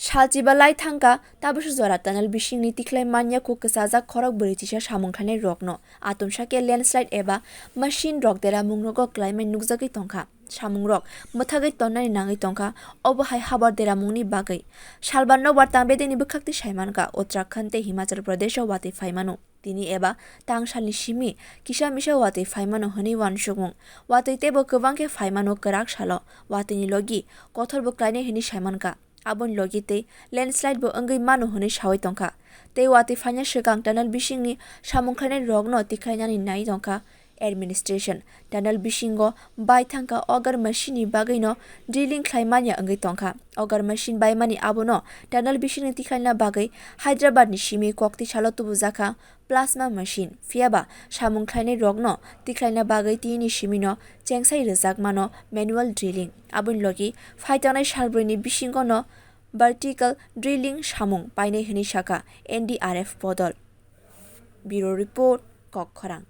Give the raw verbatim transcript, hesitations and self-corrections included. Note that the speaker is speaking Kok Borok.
Salchiba lai thangkha, tabuksa jora tunnel bisingni tikhlai manya kuk kwchajak khorok bwrwi chisa samung khlainai rokno. Atomsa khe landslide eba machine rok deramung rogo klaimai nukjagwi tongkha. Samung rok mwthagwi tonnani nangwi tongkha, obo hai habar deramungni bagwi. Salban nokbar tang bedekni bwkhak twi saimankha, Uttarakhand tei Himachal Pradesh o watwi phaimano. Tini eba tang salni simi kisa misa watwi phaimano hwnwi uansukmung. Watwi teibo kwbang khe phaimano kwrak salo, watwini logi kothorbo klainai hwnwi saimankha. Aboni logi tei landslide bo wngwi mano hwnwi sawi tongkha. Tei watwi phaina swkang tunnel bisingni samung khlainai rokno tikhlainani nai tongkha administration. Tunnel bisingo bai thangkha auger machine ni bagwino drilling khlai manya wngwi tongkha. Auger machine baimani abono tunnel bisingni tikhlaina bagwi Hyderabad ni simi kokti salo tubujakha plasma machine. Phiyaba samung khlainai rokno tikhlaina bagwi tini simino chengsai rwjak mano manual drilling. Aboni logi phaitangnai salbrwini bisingono vertical drilling samung painai hwnwi sakha N D R F bodol. Bureau Report, Kokkhorang.